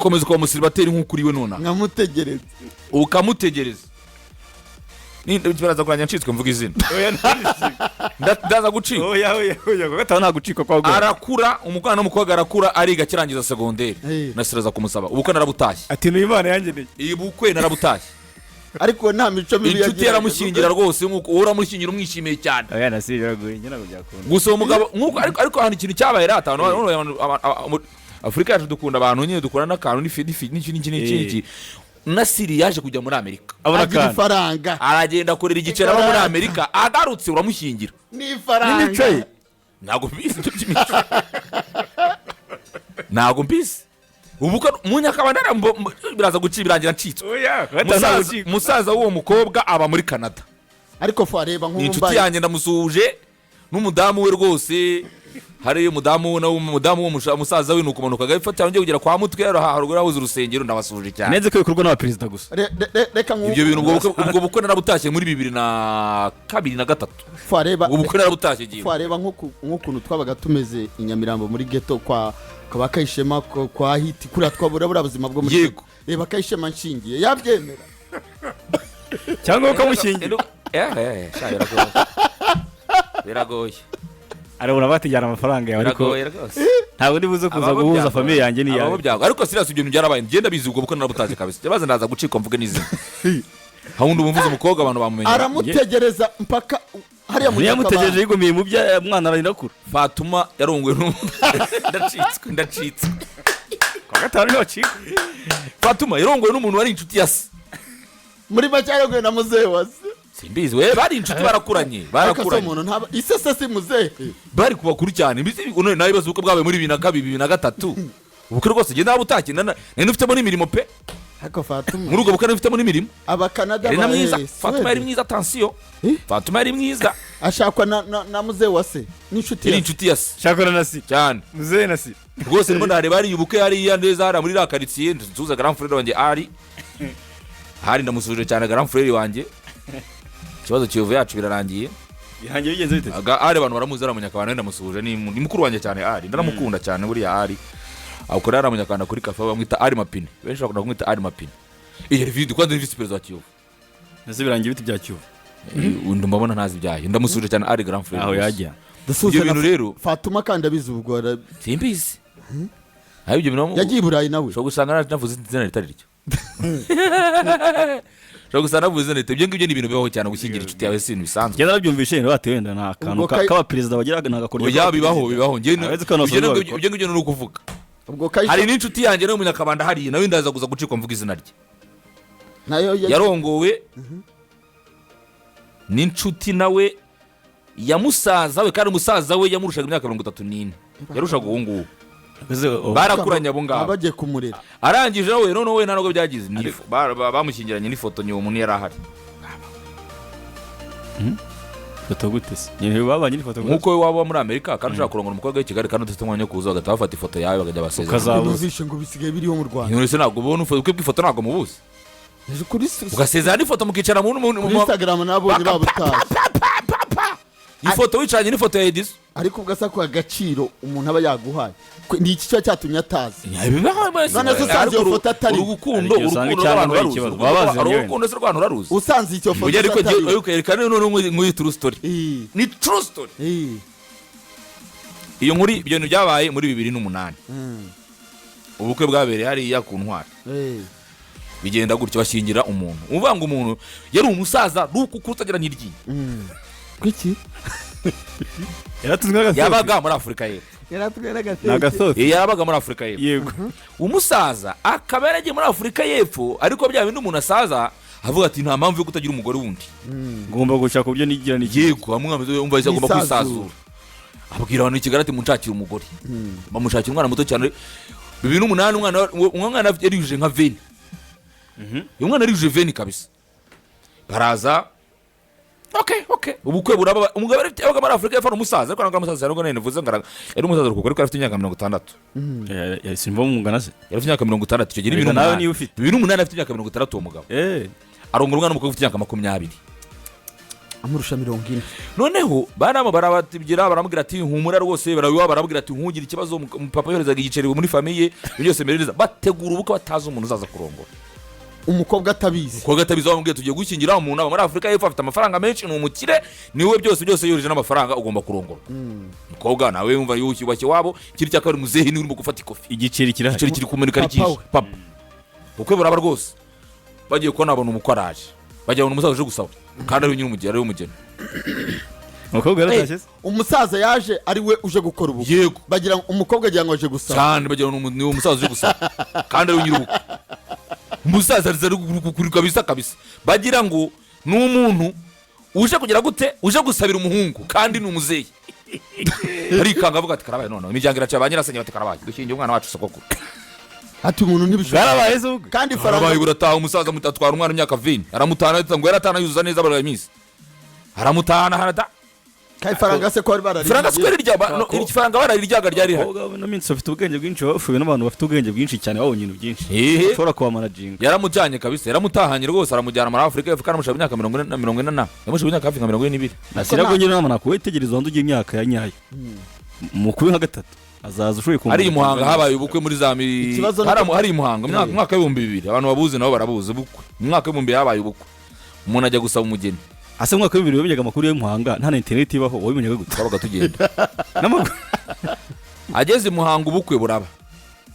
Ugakomeza ukaba umusiribateri nk'uko uriwe nonaha. Nkamutegereza. Ukamutegereza. Baraza kurangira ncitswe mvuga izina. Oya, ntabicika. Ndaza gucika. Oya, oya, oya, kuwa gatanu nta gucika kwa gora. Arakura, umwana n'umukobwa arakura, ariga, akirangiza segonderi, nasiraza kumusaba ubukwe, narabutashye. Ati: "Ni Imana yangeneye." Iyi bukwe narabutashye. Ariko nta mico mibi Inshuti yagiraga. yaramushyingira rwose, nk'uko wowe uramushyingira umwishimiye cyane. Oya, nasi biragoye, njye ntabwo byakunda. Gusa uwo mugabo nk'uko ariko hano ikintu cyabaye rata, Afurika yacu dukunda abantu nyine, dukora n'akantu n'ifi n'ifi n'iki n'iki n'iki n'iki. Nasiri yaje kujya muri Amerika. Abona Agira akantu. ifaranga. Aragenda akorera igiceri aba muri Amerika, agarutse uramushyingira. N'ifaranga. N'imico ye. Ntabwo mbizi ibyo by'imico, ntabwo mbizi. Ubu ko mu Nyakabanda biraza gucika, birangira ncitswe. Oya, kuwa gatanu nta gucika. Musaza w'uwo mukobwa aba muri Canada. Ariko fo areba Ni nk'ubu inshuti mbaye yanjye, ndamusuhuje n'umudamu we rwose. Hari umudamu nawe, umudamu w'uwo musaza we, ni ukumanuka agafata ngiye kugera kwa Mutwe haruguru habuze urusengero. Ndabasuhuje cyane. Nenze ko bikorwa n'abaperezida gusa. Reka nk'ubu. Ibyo bintu, ubwo bukwe narabutashye muri 2002 na 3. Fo areba. Ubwo bukwe narabutashye gihe. Fo areba nk'ukuntu twabaga tumeze i Nyamirambo muri ghetto kwa ba Kayishema, kwa Hiti, kuriya twabura buriya buzima bwo muri ghetto. Reba Kayishema nshingiye, yabyemera? Cyangwa ukamushyingira. Sha, biragoye, biragoye. Arabona batijyana amafaranga yawe, ariko Biragoye rwose. ntabwo ndi buze kuza Ababo guhuza byagoye. famille yanjye Ababo n'iyawe. byagoye, ariko serious, ibyo bintu byarabaye, ngenda bizi. Ubwo bukwe narabutashye kabisa. Baza ndaza gucikwa mvuge n'izina. Hawundi umvuze umukobwa, abantu bamumenya. Aramutegereza mpaka hariya mu Ntiyamutegereje. Nyakabanda. Yigumiye mu bya mwana, ararindakura. Fatuma yarongowe n'umu ndacitswe, ndacitswe. Kuwa gatanu ntibacika. Fatuma yarongowe n'umuntu wari inshuti ya se. Muri make yaraguye na muzehe wa se. Simbizi we, bari inshuti, barakuranye. Ariko se Barakuranye. umuntu ntaba ise se si muzehe? Bari ku bakuru cyane. Mbese none nawe ibibazo, ubukwe bwabaye muri 2002, 2003. Ubukwe rwose ngenda nabutashye, nari nufitemo n'imirimo pe. Ariko Fatuma Muri ubwo bukwe nari nufitemo n'imirimo. Abakanada Yari na mwiza. Fatuma yari Suwede. mwiza, attention. Eh? Fatuma yari mwiza. Ashakwa na muzehe wa se n'inshuti Yari ya se. inshuti ya se. Shakora na si Cyane. Muzehe na si. Rwose ndimo ndareba hariya ubukwe hariya neza, hariya muri iriya karitsiye. Nsuhuza grand frère wanjye ari hari, ndamusuhuje cyane grand frère wanjye. Ikibazo Kiyovu yacu birarangiye. Bihangiye, bigenze bite? Ari abantu baramuzi, ari Munyakabanda, ndamusuhuje, ni mukuru wanjye cyane ari, ndaramukunda cyane buriya. Ari akora ari Munyakabanda kuri kafe, bamwita Ari Mapine, benshi bakunda kumwita Ari Mapine. Iyo vidi kwanza ni vice perezida wa Kiyovu. Ese birangiye bite bya Kiyovu? Undi mbabona ntazi ibyayo. Ndamusuhuje cyane ari grand frère Aho rwose. yajya. Ndasuhuza Ibyo na bintu rero Fatuma kandi abizi ubwo simbizi aho ibyo bintu. Yagiye i Burayi nawe. Ushobora gusanga navuze izina ritari ryo, ushobora gusanga navuze izina ritari. Ibyo ngibyo ni ibintu bibaho cyane, gushyingira inshuti yawe si ibintu bisanzwe. Ngenda nabyumvishe bate, wenda nta kantu Ubwo k'abaperezida bagira, ni agakoryo. Oya, bibaho, bibaho. Njye Uretse ko abantu ibyo basanzwe ngibyo babikora. ibyo ngibyo ni ukuvuga. Ubwo Kayishema Hari n'inshuti yanjye nawe Munyakabanda hariya, nawe ndaza kuza gucikwa mvuga izina rye. Nayo Yarongowe n'inshuti nawe ya musaza we, kandi umusaza we yamurushaga imyaka 34, yarushaga uwo nguwo. Barakuranye abo ngabo. Bagiye kumurera. Arangije nawe noneho we nta nubwo byagize bamushyingiranye n'ifoto nyuma, umuntu yari ahari. Ifoto gute se? Nyine babanye n'ifoto gute? Nk'uko wowe waba muri Amerika kandi ushaka kurongora umukobwa w'i Kigali kandi udafite umwanya wo kuza, bagahita bafata ifoto yawe bakajya basezerana. Ukazabuza. Numvishe ngo bisigaye biriho mu Rwanda. None se ntabwo ubona ubukwe bw'ifoto? Ntabwo mubuzi? Ejo kuri Ugasezerana n'ifoto, mukicara kuri Instagram nabonye babutaje. Ifoto wicaranye n'ifoto ya Ediso. Ariko ubwo asa ku agaciro umuntu aba yaguhaye, ni iki kiba cyatumye atazi? None se usanze iyo foto atari- Urukundo, Hari igihe usanga urukundo rw'abantu icyangombwa ari uraruzi. ikibazo. Baba baziranye wenda. Urukundo se rw'abantu uraruzi? Usanze icyo foto Ujya ariko atari ariko reka noneho nk'uyu true story. Ni true story. Iyo nkuru, ibyo bintu byabaye muri 2008. Ubukwe bwabereye hariya ku Ntwari. Bigenda gutyo, bashyingira umuntu, uvuga ngo umuntu yari umusaza rukuku utagira n'iryinyo. Kuki? Yaratunzwe n'agasozi. Yabaga muri Afurika y'Epfo. Yaratwe. Ni agasozi. Yabaga muri Afurika y'Epfo. Umusaza akaba yaragiye muri Afurika y'Epfo, ariko bya bindi umuntu asaza avuga ati: "Nta mpamvu yo kutagira umugore wundi." Ngomba gushaka uburyo nigira n'iki. Yego, amwe umva agomba Kwisazura. kwisazura. Abwira abantu i Kigali ati: "Munshakire umugore." Bamushakira umwana muto cyane. 2008, umwana yari yujuje nka 20. Uyu mwana yari yujuje 20 kabisa. Baraza, okay, ubukwe buraba. Umugabo yabaga muri Afurika y'Epfo, ari umusaza, ariko ntabwo ari umusaza cyane, none nivuze ngo yari umusaza kuko ariko afite imyaka 60. Simva mungana se? Yari afite imyaka 60 icyo gihe, ni Erega bibiri nawe n'umunani. niba ufite. 2008, afite imyaka 60 uwo mugabo. Arongora umwana w'umukobwa ufite imyaka 20. Amurusha 40. Noneho baramo barabatibwira, baramubwira ati: "Humura rwose." Barabiwa, baramubwira ati: "Ntugire ikibazo." Papa yoherezaga igiceri muri famille, ibyo byose mbere neza, bategura ubukwe batazi umuntu uzaza kurongora. Umukobwa atabizi. Umukobwa atabizi. Bamubwiye: "Tugiye gushyingira umuntu aba muri Afurika y'Epfo, afite amafaranga menshi, ni umukire, niwe byose byose, yohereje n'amafaranga, ugomba kurongora." Umukobwa nawe yumva yubashye iwabo. Ikindi cya kabiri, muzehe niwe urimo gufata ikofi. Igiceri kirahari. Igiceri kiri kumanuka ari Papa cyinshi. we. Papa, ubukwe buraba rwose. Bagiye kubona, babona umukwe araje, bagira ngo ni umusaza uje gusaba, kandi ari we nyir'umugeni, ari we umugeni. Umukobwa yaratashye se? Umusaza yaje ari we uje gukora ubukwe? Yego. Bagira ngo umukobwa agira ngo aje gusaba. Cyane, bagira ngo ni umusaza uje gusaba, kandi ari we nyir'ubukwe. Umusaza ariza kuri kabisa kabisa, bagira ngo ni umuntu uje kugira gute, uje gusabira umuhungu, kandi ni umuzeyi. Arikanga, avuga ati: "Karabaye." Noneho imiryango iraca, ba nyirasenge bati: "Karabaye, dushyingiye umwana wacu sogokuru." Ati umuntu ntibishoboka. Bwarabaye se ubwo? Kandi Karabaye. ifaranga. Burataha, umusaza mutatwara umwana imyaka 20, aramutahana, ngo yaratahana yuzuza neza, baraye iminsi, aramutahana harata. Kandi ifaranga se ko bari barariye? Ifaranga siko rirya no, iri faranga barariryaga ryari rihari. Abakobwa b'ino minsi bafite ubwenge bwinshi, bapfuye n'abantu bafite ubwenge bwinshi cyane, babonye ibintu byinshi Ehe. bashobora kubamanaginga. Yaramujyanye kabisa, yaramutahanye rwose, aramujyana muri Afurika y'Epfo, kandi amushaka imyaka 40 na 40 na yamushaka imyaka hafi nka 42. Nasira ko nyine nama nakuwe tegereza wandi ugira imyaka ya nyayo mukuru nka gatatu azaza ushoboye kumva. Hari i Muhanga habaye ubukwe muri za mi Ikibazo ni hari i Muhanga mu mwaka w'2000, abantu babuzi nabo barabuzi ubukwe. Mu mwaka w'2000 habaye ubukwe, umuntu ajya gusaba umugeni. Ase mu mwaka w'2000 wamenyaga amakuru yo Muhanga, nta na interineti ibaho, wabimenyaga gute? Twabaga tugenda. N'amakuru. Ageze i Muhanga, ubukwe buraba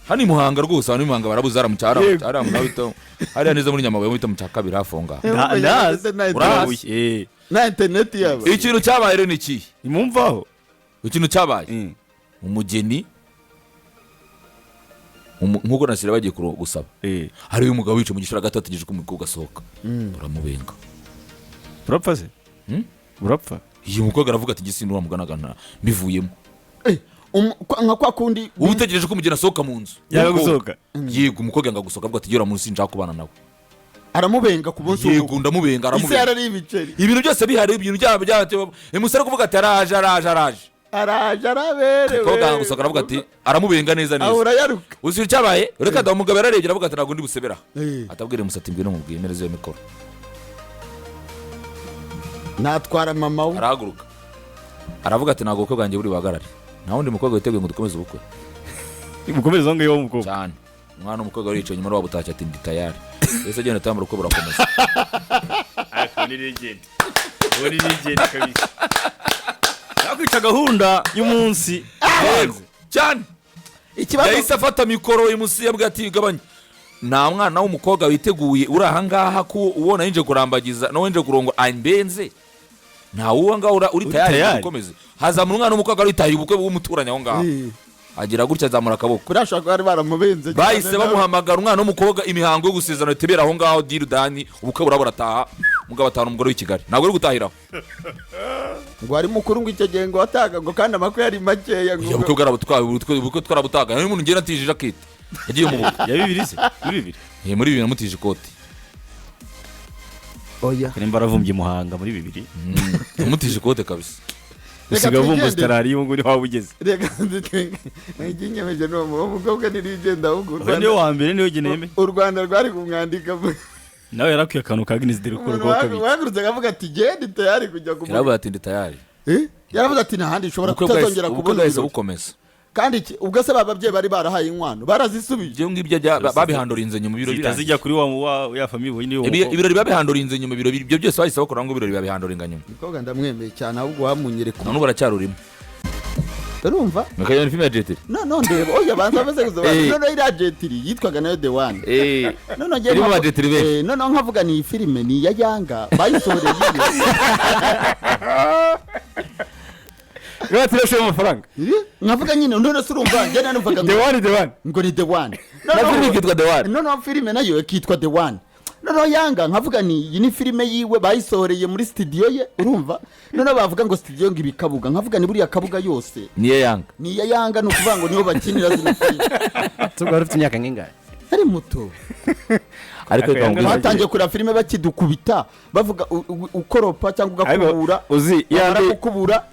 hano i Muhanga rwose, abantu b'i Muhanga barabuze, hariya mu cyaro, hariya mu bita hariya neza muri Nyamabuye, bita mu cya kabiri hafi aho ngaho. Ndazi. Urahazi? Na interineti yabo. Ikintu cyabaye rero ni ikihe? Nimumvaho. Ikintu cyabaye, umugeni nk'uko Nasira bagiye gusaba, hariyo umugabo wicaye mu gisharagati ategereje ko umukobwa asohoka, baramubenga. Urapfa se? Hmm? Urapfa. Iyo mukobwa aravuga ati: "Gisi muramuganaga mbivuyemo." Nka kwa kundi. Uba utegereje ko umugeni asohoka mu nzu. Yanga Umukobwa. gusohoka. Yego, umukobwa yanga gusohoka, avuga ati: "Gera munsi, nshaka kubana nawe." Aramubenga ku munsi Yego. w'ubukwe. Ndamubenga. Isi Aramubenga. yarari ibiceri. Ibintu byose bihari, ibintu byabo byabo, umusore kuvuga ati: "Araje, araje, araje." Araje, araberewe. Umukobwa yanga gusohoka, aravuga ati, aramubenga neza neza. Ahora yaruka. Uzi icyabaye? Reka da, umugabo yararebye, aravuga ati: "Ntabwo ndi busebera." Atabwira umusatsi: "Ngwino mubwiye mpereze iyo mikoro." Natwara mama we. Arahaguruka, aravuga ati: "Ntabwo ubukwe bwanjye buri buhagarare, nta wundi mukobwa witeguye ngo dukomeze ubukwe." Mukomereze aho ngaho w'umukobwa. Cyane. Umwana w'umukobwa wari yicaye inyuma wabutashye ati: "Ndi tayari." Ese agenda atambara, ubukwe burakomeza. Ariko ni legend, uwo ni legend kabisa, yakwica gahunda y'umunsi. Yego cyane. Ikibazo. Yahise afata mikoro imusi, yabwiye ati: "Gabanya, nta mwana w'umukobwa witeguye uri ahangaha ko ubona yinje kurambagiza nawe yinje kurongora ambenze, nta wuwo ngaho uri tayari ngo Tayari. dukomeze." Hazamura umwana w'umukobwa wari witahiye ubukwe bw'umuturanyi aho ngaho, agira gutya azamura akaboko. Kuriya ashobora kuba bari baramubenze cyane. Bahise nawe. bamuhamagara, umwana w'umukobwa, imihango yo gusezerana itebera aho ngaho, dirudani, ubukwe buraba, burataha, umugabo atahana umugore w'i Kigali, ntabwo uri gutahiraho. Ngo ari mukuru, ngo icyo gihe ngo wataga, ngo kandi amakwe yari makeya ngo Ubukwe bwarabutwaye, ubukwe twarabutaga. Niyo umuntu ngenda atije ijaketi yagiye mu bukwe. Ya bibiri se, muri bibiri? Eh, muri 2000 namutije ikoti. Oya. Nimba aravumbye Muhanga muri bibiri. Namutije ikote kabisa. Reka Usiga vumba. twigendere. Sitarari ubu ngubu niho waba ugeze. Reka ikinyemeje ni uwo mukobwa ntirigenda, ahubwo u Uyu niwe Rwanda wa mbere, niwe geneme. U Rwanda rwari kumwandika. Nawe yarakwiye akantu ka Guinness de record. Umuntu Kuba kabiri. wahagurutse akavuga ati: "Genda, tayari kujya ku Yaravuze ati: "Ndi tayari." Eh? Yaravuze ati: "Nta handi nshobora Ubukwe bwahise kutazongera ubukwe kubona bwahise ibirori." bukomeza. Kandi ubwo se ba babyeyi bari barahaye inkwano barazisubije? Ibyo ngibyo babihandorinze nyuma, ibirori Zihita birangiye. zijya kuri wa ya famille nyine y'uwo mukobwa. Ibirori babihandorinze nyuma, ibirori ibyo byose bahise bakora ngo ibirori babihandoringa nyuma. Umukobwa ndamwemeye cyane, ahubwo wamunyereka. None ubu baracyarurimo. Urumva? Mukajyana filime ya Jet Li. No ndeba, oya, banza bamaze gusobanura. Noneho iriya Jet Li yitwaga nayo The One. Noneho ngiye Irimo ba Jet Li benshi. Noneho nkavuga ni iyi filime ni iya Yanga bayisohoreye iye. Niba turashoye amafaranga. Nkavuga nyine, none se urumva njye numvaga The ngo One, The One. Ngo ni The One. Na filime ikitwa The One. Noneho filime nayo ikitwa The One. Noneho Yanga nkavuga ni iyi ni filime yiwe bayisohoreye muri studio ye, urumva? Noneho bavuga ngo studio ngo ibikabuga, nkavuga ni buriya Kabuga yose. Niyo Yanga. Ni iya Yanga, ni ukuvuga ngo niho bakinira zino filime. Tubwo wari ufite imyaka nk'ingahe? Ari muto. Ariko reka Yanga nkubwire. Batangiye kureba filime bakidukubita, bavuga ukoropa cyangwa Ariko ugakubura, uzi bamara yandi gukubura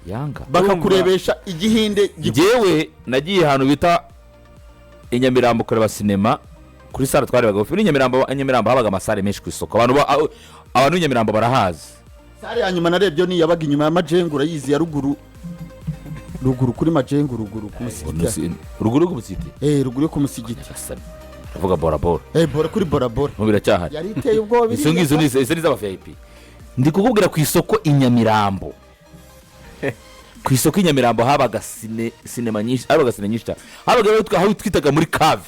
Yanga. bakakurebesha igihinde. Njyewe nagiye ahantu bita i Nyamirambo kureba sinema kuri salle twarebaga muri Nyamirambo. I Nyamirambo habaga amasale menshi ku isoko, abantu b'i Nyamirambo barahazi. Salle ya nyuma narebye ni yabaga inyuma ya Majengo, urayizi, ya ruguru, ruguru kuri Majengo, ruguru ku musigiti. Ruguru ku musigiti? Eh, ruguru yo ku musigiti. Ndavuga Bora Bora. Eh, Bora, kuri Bora Bora. Mu biracyahari? Yari iteye ubwoba. Izo ngizo ni izo ni iz'aba VIP. Ndi kukubwira ku isoko i Nyamirambo. Ku isoko i Nyamirambo habaga sinema nyinshi, habaga ciné nyinshi cyane. Habaga aho twitaga muri cave.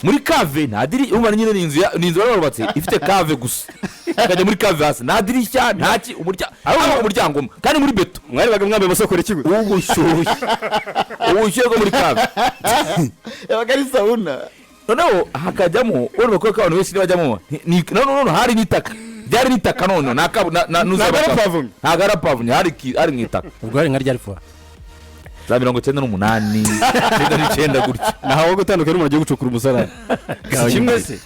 Muri cave nta diri, urumva nyine ni inzu bari barubatse ifite cave gusa. Ukajya muri cave hasi nta dirishya, nta ki, habaga umuryango umwe kandi muri beto. Mwaribaga mwambaye amasokora iki gusa? Ubushyuhe, ubushyuhe bwo muri cave. Yabaga ari sauna. Noneho hakajyamo, urumva ko abantu benshi ntibajyamo, none hari n'itaka, ryari n'itaka, none nta kabu Ntabwo ari pavomye. Ntabwo ari pavomye, hari mu itaka. Ubwo hari nka ryari fuwa? Za 98, 99 gutya. Ntawe gutandukana n'umuntu agiye gucukura umusarani. Si kimwe se?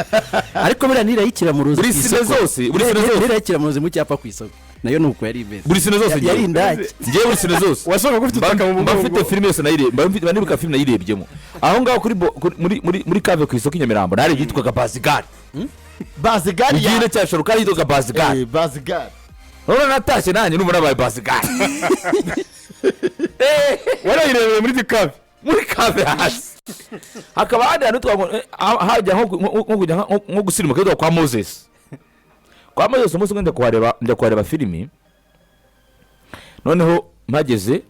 Ariko buriya nirayikira mu ruzi Buri ku ciné isoko. zose, buri ciné zose. Nirayikira mu ruzi mu cyapa ku isoko, nayo ni uko yari imeze. Buri ciné zose. Yari indake. Ngewe buri ciné zose wasohoka ufite mba utaka mu mba mugongo. mfite filime yose nayirebye, mba nibuka filime nayirebyemo aho ngaho kuri muri cave ku isoko i Nyamirambo. Narebye yitwaga Bazigari. Bazigari ya Ugire cya Sharuka yitwaga Bazigari. Eh, Bazigari. None natashye nanjye numva nabaye Bazigari. Warayirebeye muri cave? Muri cave hasi hakaba ahandi hantu hajya nko kujya nko gusirimuka hitwa kwa Moses. Kwa Moses umunsi umwe njya kuhareba filimi. Noneho mpageze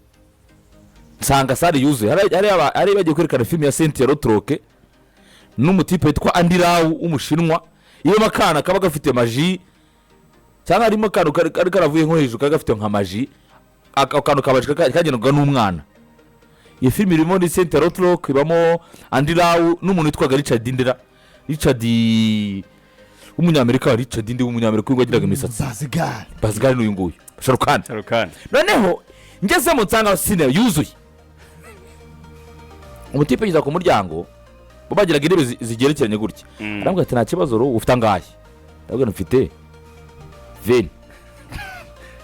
nsanga salle yuzuye. Hari bagiye kwerekana filimi ya Cynthia Rothrock n'umutipe witwa Andy Lau w'umushinwa. Iyo akana kaba gafite magie, cyangwa harimo akantu kari karavuye nko hejuru, kari gafite nka magie, ako kantu ka magie kagendwaga n'umwana. Iyo filimi irimo ni Cynthia Rothrock, ibamo Andy Lau n'umuntu witwaga Richard Ndera, Richard w'umunyamerika, Richard Ndi w'umunyamerika uyu wagiraga imisatsi. Bazigari. Bazigari n'uyu nguyu Sharukani. Sharukani. Noneho ngezemo nsanga ciné yuzuye. Umutipe ageza ku muryango, bo bagiraga intebe zigerekeranye gutya. Arambwira ati: "Nta kibazo ro, ufite angahe?" Ndabwira: "Mfite 20."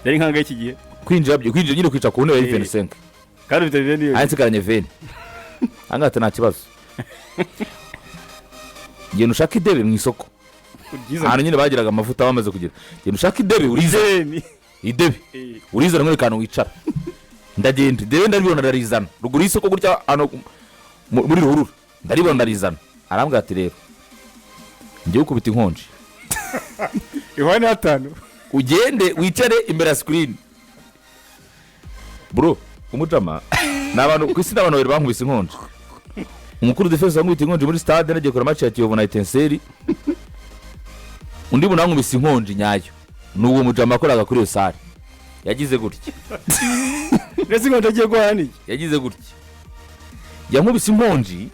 Yari nk'angahe iki gihe? Kwinjira nyine, kwicara ku ntebe yari 25. Kandi ufite 20 Nanjye nsigaranye 20. Arambwira ati: "Nta kibazo, genda ushake idebe mu isoko." Byiza. Ahantu nyine bagiraga amavuta bamaze kugira, "Genda ushake idebe urizane." 20. Idebe urizana muri kantu wicara. Ndagenda, idebe ndaribona, ndarizana ruguru y'isoko gutya hano muri ruhurura, ndaribona, ndarizana. Arambwira ati: "Rero ngiye gukubita inkonji." Ihwane hatanu. "Ugende wicare imbere ya screen." Bro, umujama ni abantu ku isi, ni abantu babiri bankubise inkonji: umukuru defense wankubita inkonji muri stade nagiye kureba match ya Kiyovu na Etincelles, undi muntu wankubise inkonji nyayo ni uwo mujama wakoraga kuri iyo salle. Yagize gutya. Mbese inkonji agiye guhana n'iki? Yagize gutya, yankubise inkonji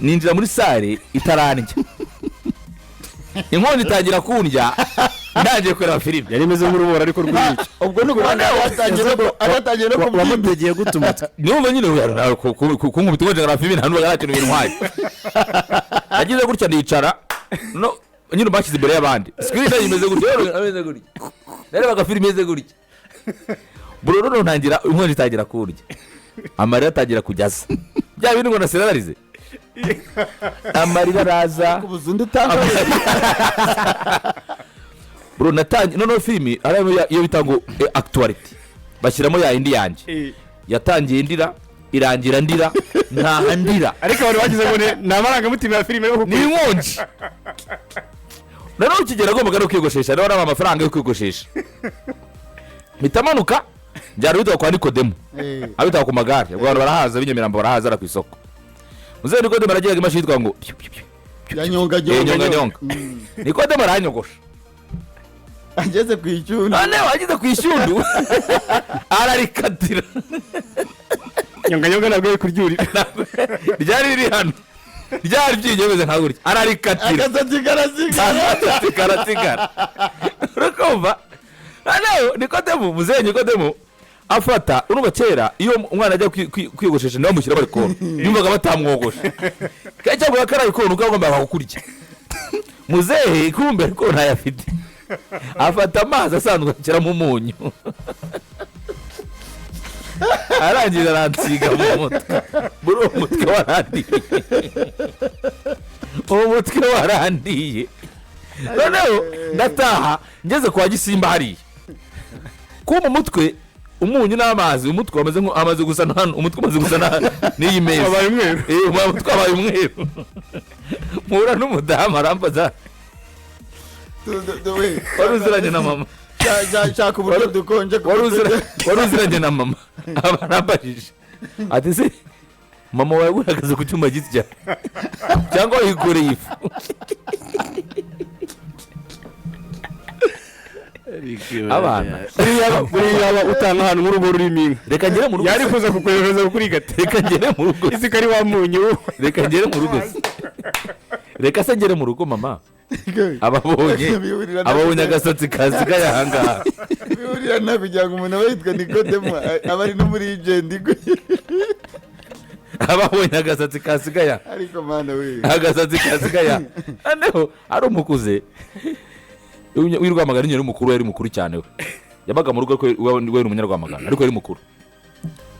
ninjira muri salle itarandya. Inkonji itangira kundya ndangiye kureba filime. Yari imeze nk'urubora ariko rw'imico. Ubwo ni ukuvuga agatangiye no kubyimba. Wamutegeye gute umutwe? Niba nyine kunkubita inkonji nkareba filime, nta n'ubwo nta kintu bintwaye. Yagize gutya ndicara, no nyine bashyize imbere y'abandi screen imeze gutya, rero imeze gutya, narebaga filime imeze gutya, bro. Noneho ntangira, inkonji itangira kurya, amarira atangira kujya aza, bya bindi ngo naserarize, amarira araza. Kubuza undi utanga. Bro, natangiye noneho filimi harimo iyo bita ngo actuality, bashyiramo ya yindi yanjye yatangiye ndira, irangira ndira, ntaha ndira. Ariko abantu bagize ngo ni amarangamutima ya filime yo Ni inkonji. Noneho ukigera agombaga no kwiyogoshesha, niba naba amafaranga yo kwiyogoshesha, mpita manuka njyana witwa kwa Nikodemu, abitwa ku magare. Ubwo abantu barahaza b'inyamirambo barahaza, ara ku isoko. Muzehe Nikodemu aragiraga imashini yitwa ngo piu, piu, piu. Ya nyonga. Nyonga nyonga. Nikodemu aranyogosha. Ageze ku icyundi. Noneho ageze ku ishyundu ararikatira. Nyonga nyonga ntabwo yari kuryurira. Ryari riri hano, ryari ryinyo bimeze nka gutya, ararikatira. Agasatsi karasigara. Agasatsi karasigara, urakumva? Noneho Nikodemu, muzehe Nikodemu afata, urumva kera iyo umwana ajya kwiyogoshesha niwe bamushyira alcool, yumvaga batamwogosha kandi cyangwa ko ari alcool uko agomba kukurya. Muzehe kumbe alcool ntayafite, afata amazi asanzwe ashyiramo umunyu, arangiza aransiga mu mutwe. Muri uwo mutwe warandiye, uwo mutwe warandiye. Noneho ndataha, ngeze kwa Gisimba hariya, kuba mu mutwe umunyu n'amazi, umutwe wamaze amaze gusa na hano, umutwe umaze gusa n'iyi meza. Wabaye umweru. Eh, umutwe wabaye umweru. Mpura n'umudamu, arambaza, wari uziranye na mama. Shaka uburyo dukonje. Wari uziranye na mama, aba arambajije ati: "Se mama wawe uhagaze ku cyuma gisya cyangwa wikoreye ifu?" Abana. Buriya yaba utanga ahantu nk'urugo rurimo inka, Reka ngere mu rugo. yari kuza kukohereza kuri gata. Reka ngere mu rugo. Isi ko ari wa munyu. Reka ngere mu rugo se. Reka se ngere mu rugo, mama ababonye agasatsi kasigaye ahangaha. Bihurira na kugira ngo umuntu aba yitwa Nikodemu, aba ari no muri ijendi. Ababonye agasatsi kasigaye aha. Ariko mana we! Agasatsi kasigaye aha. Noneho ari umukuze w'i Rwamagana, nyine mukuru, yari mukuru cyane. We yabaga mu rugo, ariko we ni umunyarwamagana, ariko yari mukuru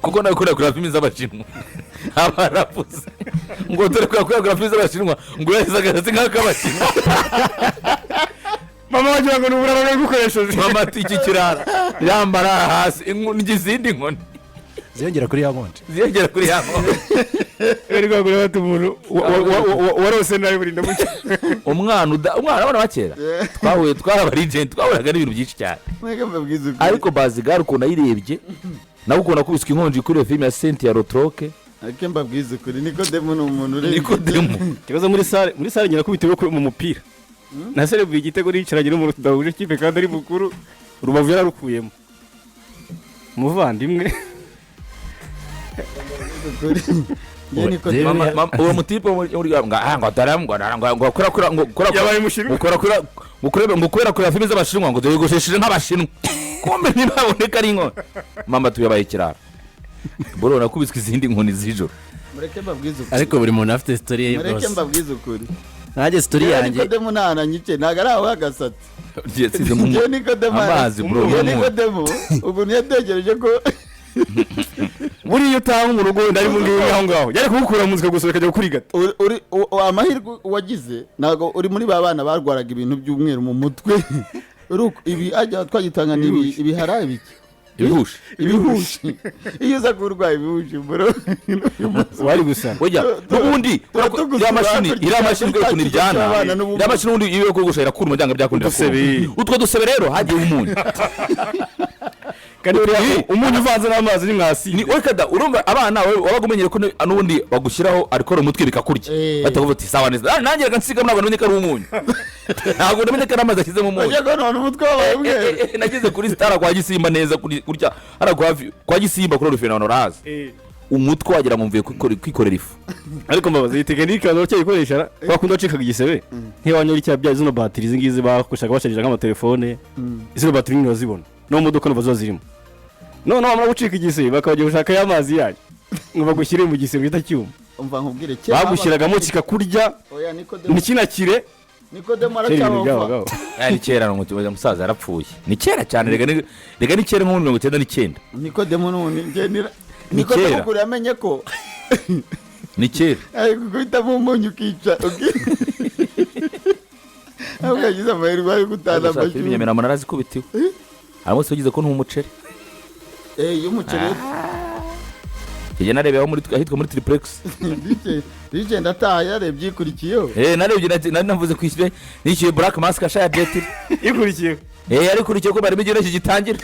kuko nawe kureba kureba filimi z'Abashinwa. Aba aravuze ngo dore kureba kureba filimi z'Abashinwa, ngo yahise agasatsi nk'ak'Abashinwa. Mama wagira ngo ni uburara bari gukoresheje. Mama ati: "Iki kirara yambara hasi izindi nkoni." Ziyongera kuri ya nkonje. Ziyongera kuri ya nkoni. Bari kwagura bati umuntu warose nabi burinda bucya. Umwana, abana ba kera twahuye, twari abarijenti, twahuraga n'ibintu byinshi cyane. Mwege mbabwize ukuri. Ariko bazigare ukuntu ayirebye nawe, ukuntu akubiswe inkonji kuri iyo filime ya Cynthia Rothrock. Ariko mbabwize ukuri, Nikodemu ni umuntu urebye. Nikodemu. Ikibazo muri salle nyirakubitiwe mu mupira na serebuye igitego, nicaranye n'umuntu tudahuje ikipe kandi ari mukuru, urubavu yararukuyemo umuvandimwe. Ukuri. Njye Nikodemu. Mama, uwo mutipe wo muri ngo ah, ngo dore ngo kora kora ngo kora. Yabaye umushinwa. Ngo kora kora ngo kurebe ngo kubera kureba filime z'Abashinwa, ngo dore goshesheje nk'Abashinwa, kumbe ntibaboneka ari inkoni. Mama tuyabaye ikirara, bro, nakubiswe izindi nkoni z'ijoro. Mureke mbabwize ukuri. Ariko buri muntu afite story ye Mureke rwose. mbabwize ukuri. Nanjye story Njyewe yanjye. Nikodemu ntahananyice, ntabwo ari aho agasatsi. Yasizemo Njyewe Nikodemu amazi, bro, Njyewe n'umunyu. Nikodemu ukuntu yatekereje ko Buriya utaha mu rugo wenda ari mu ngibi aho ngaho, yari kugukura mu nzu ikagusohoka ikajya kukurigata. Amahirwe wagize, ntabwo uri muri ba bana barwaraga ibintu by'umweru mu mutwe. Ibi ajya twagitanga ni ibihara ibiki. Ibihushi. Ibihushi. Iyo uza kuba urwaye ibihushi, bro, uyu munsi Wari gusa Oya, n'ubundi turatugusura iriya mashini, hakurya iriya mashini kubera ukuntu iryana, cy'abana n'ubumuga. iriya mashini ubundi iyo kogosha irakura umuryango, byakundira. Udusebe. Utwo dusebe rero hagiye umunyu. Kandi buriya umunyu uvanze n'amazi ni mwasi. Ni oya kada, urumva abana wabaga umenyere ko n'ubundi bagushyiraho arikora umutwe bikakurya. Batakuvuga uti sawa neza. Ah, nanjye reka nsigamo, ntabwo namenye ko ari umunyu, ntabwo namenye ko ari amazi ashyizemo umunyu. Bajya kubona umutwe wabaye umweru. Nageze kuri sitara kwa Gisimba neza kuri kurya hariya kwa Gisimba kuri Rufina, abantu barahazi. Umutwe wagira ngo mvuye kwikorera ifu. Ariko mbabaza, iyi tekinike abantu bacyayikoresha? Kwa kundi wacikaga igisebe ntiwanyura icyaha bya zino batiri, izi ngizi bakoreshaga basharija nk'amatelefone, zino batiri nyine urazibona no mu modoka numva ziba zirimo. Noneho wamara gucika igisebe bakabajya gushaka y'amazi yayo ngo bagushyire mu gisebe gihita cyuma. Umva nkubwire, kera Bagushyiragamo kikakurya. Oya, Nikodemu. Ntikinakire. Nikodemu Kera ibintu aracyabumva. byabagaho. Aya ni kera, ni umusaza yarapfuye, ni kera cyane. Rega ni kera, nko muri 99. Nikodemu n'ubundi njye Ni Nikodemu kera. kure yamenye ko Ni kera. ari gukubitamo umunyu ukica ahubwo yagize amahirwe ari gutana Filime amashyushyu. Nyamirambo narazikubitiwe, hari umunsi wigeze ko umuceri. Eh, y'umuceri. Njye narebeye aho muri ahitwa muri Triplex. DJ ndataha yarebye ikurikiyeho. Eh, narebye nari navuze kwishyura, nishyuye Black Mask ashaya Jet Li. Ikurikiyeho. Eh, yari ikurikiye ko barimo igihe gitangira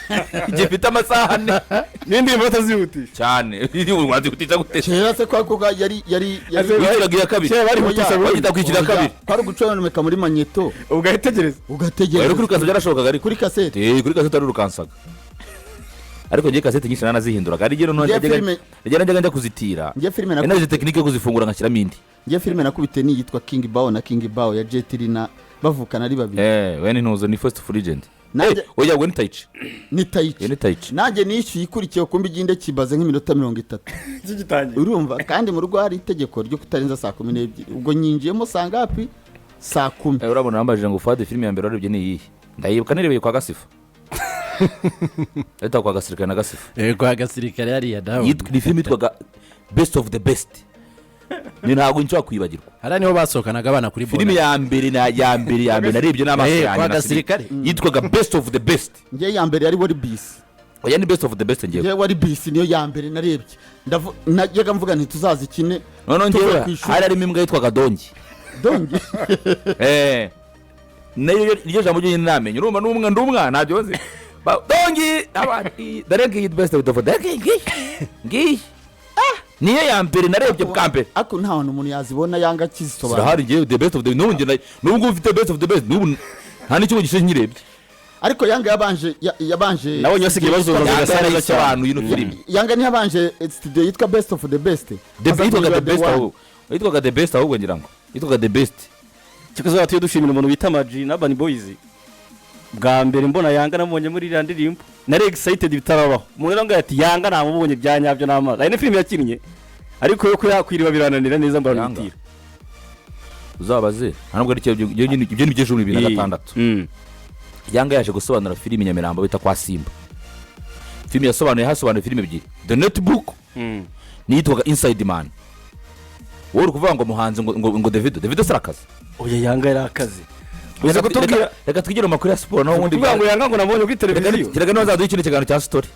gifite amasaha 4. N'indirimbo batazihutisha. Cyane, wazihutisha gute? Kera se kwa kuko yari Wishyuraga iya kabiri. Kera barihutisha. Oya, Bagita kwishyura oya, kabiri. Kwari ugucomeka muri magnéto. Ugahitegereza. Ugategereza. Rero kuri kasete byarashobokaga, ariko Kuri kasete. Eh, kuri kasete ari urukansaga, ariko ngiye kasete nyinshi naranazihinduraga. Hari igihe noneho Njye najyaga njya kuzitira. Njye filime Nari nazi tekinike yo kuzifungura ngashyiramo indi. Njye filime nakubite ni iyitwa King Bao na King Bao ya Jet Li na bavukana ari babiri. Eh, we ni ntuzo, ni First of Legend. Nanjye Eh, oya, we ni Taichi. Ni Taichi. We ni Taichi. Nanjye nishyuye ikurikiye, kumbe iginde kibaze nk'iminota 30. Kigitangiye. Urumva, kandi mu rugo hari itegeko ryo kutarenza saa 12, ubwo nyinjiyemo saa ngapi? Saa 10. Eh, urabona bambajije ngo: "Fade, filime ya mbere warebye ni iyihe?" Ndayibuka, nirebeye kwa Gasifa, ahita kwa Gasirikare na Gasifa. Eh, kwa Gasirikare hariya nawe. Ni filime yitwaga Best of the Best. Ni ntabwo nshobora kwibagirwa. Hariya niho basohokanaga abana kuri Filime bona. ya mbere na ya mbere ya mbere narebye n'amaso yanjye kwa na gasirikare. Yitwaga Best of the Best. Njye ya mbere yari Wari Bisi. Oya, ni Best of the Best ngewe. Njye Wari Bisi niyo ya mbere narebye. Najyaga mvuga nti tuzazikine Noneho tuvuye ngewe ku ishuri. hari harimo imbwa yitwaga Dongi. Dongi. Nayo iryo jambo ryonyine namenye, urumva n'umwe ndi umwana, ntabyo nzi. Dongi abandi dore ngiyi Best of the Best ngiyi ngiyi. Ah, niyo ya mbere narebye bwa mbere. Ariko nta hantu umuntu yazibona yanga akizisobanura. Zirahari. Ngewe the Best of the, n'ubu njye n'ubu ngubu mfite Best of the Best, n'ubu nta n'ikigo gishize nyirebye. Ariko Yanga yabanje yabanje Nabonye basigaye bazoza Yanga zigasa neza cyane. yarayisobanuye ino filime. Yanga ntiyabanje studio yitwa Best of the Best? The Aza yitwaga kugira The Best One. ahubwo yitwaga The Best, ahubwo ngira ngo yitwaga The Best. Cyakoze tuye dushimira umuntu bita Maji na Urban Boys. Bwa mbere mbona Yanga namubonye muri iriya ndirimbo, nari excited bitarabaho. Umuntu rero ati Yanga namubonye bya nyabyo n'amazi. Hari na filime yakinnye ariko yo kuyakwiriba birananira neza mbona Yanga. bitira. Uzabaze, nta nubwo ari cyo, ibyo ni by'ejo 2006. Yanga yaje gusobanura filime i Nyamirambo bita kwa Simba. Filime yasobanuye, hasobanuye filime ebyiri, The Notebook n'iyitwaga Inside Man. Wowe uri kuvuga ngo muhanzi ngo Davido sarakaza. Oya, Yanga yari akazi uza kutubwira. Reka twigire mu makuru ya siporo naho ubundi. Kuvuga ngo Yanga ngo nabonye kuri televiziyo. Kereka niba bazaduha ikindi kiganiro cya story.